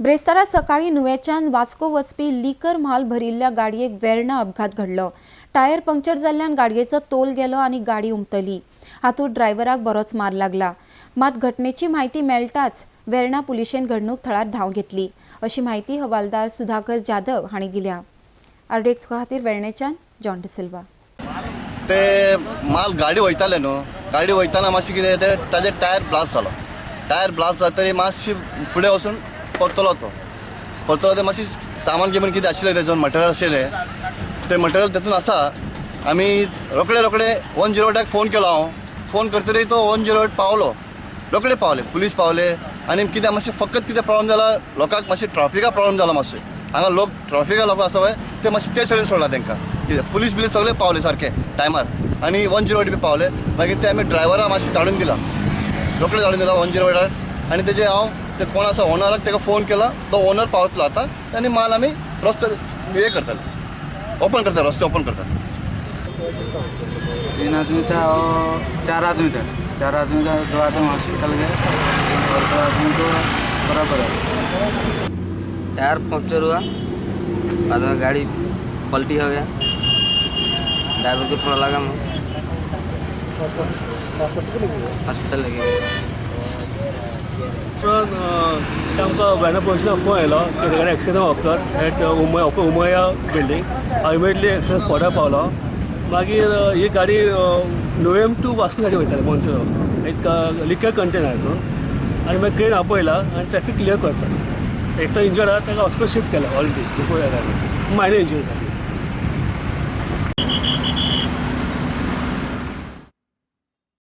ब्रेस्तारा सकाळी नुवेंच्यान वास्को वचपी लिकर म्हाल भरिल्ल्या गाडयेक वेर्णा अपघात घडलो. टायर पंक्चर जाल्ल्यान गाडयेचो तोल गेलो आनी गाडी उमतली. हातूंत ड्रायव्हराक बरोच मार लागला. मात घटनेची म्हायती मेळटाच वेर्णा पुलिशेन घडणूक थळार धांव घेतली, अशी म्हायती हवालदार सुधाकर जाधव हांणी दिल्या. आरडीएक्स खातीर वेर्णेच्यान जॉन डिसिल्वा. ते माल गाडी वयताले न्हू, गाडी वयताना मातशें कितें ते ताजे टायर ब्लास्ट जालो. टायर ब्लास्ट जातरी मातशी फुडें वचून परतलो तो, परतलो ते मातशी सामान गिमान कितें आशिल्लें तेजून मटेरियल आशिल्लें तें मटेरियल तेतून आसा. आमी रोखडे रोखडे 108क फोन केलो. हांव फोन करतरी तो 108 पावलो, रोखडे पावले, पुलीस पावले. आनी कितें मातशें फकत कितें प्रॉब्लम जाला लोकांक, मातशें ट्राफिका प्रॉब्लम जाला मातशें. हांगा लोक ट्राफिका लोक आसा पळय ते मातशें ते सायडीन सोडला तांकां. कितें पुलीस बिलीस सगळे पावले सारके टायमार आनी 108 बी पावले. मागीर ते आमी ड्रायव्हरा मातशें धाडून दिला, रोखडे धाडून दिला 108र. आनी तेजे हांव ते कोण आसा ओनराक ताका फोन केला, तो ओनर पावतलो आतां आनी माल आमी रस्तो हे करतले, ओपन करता, रस्ते ओपन करता. तीन आदमी था और चार आदमी था. चार आदमी का दो आदमी हॉस्पिटल गए और दो आदमी को बराबर है. टायर पंक्चर हुआ, बाद में गाड़ी पलटी हो गया. ड्राइवर को थोड़ा लगा, मैं हॉस्पिटल लेके गए. आमकां वेर्णा पोलिसांक फोन आयलो की regarding accident occur at Umaiya, Umaiya building. हांव इमिडिएटली एक्सिडंट स्पॉटार पावलो. मागीर ही गाडी नुवेम टू वास्को सायडीन वयताली मोंत्रो, एक लिकर कंटेनर हितून. आनी मागीर क्रेन आपयला आनी ट्रॅफीक क्लियर करता. एकटो इंजर्ड आहा, ताका हॉस्पिटल शिफ्ट केला already before arrival. Minor injury जाली.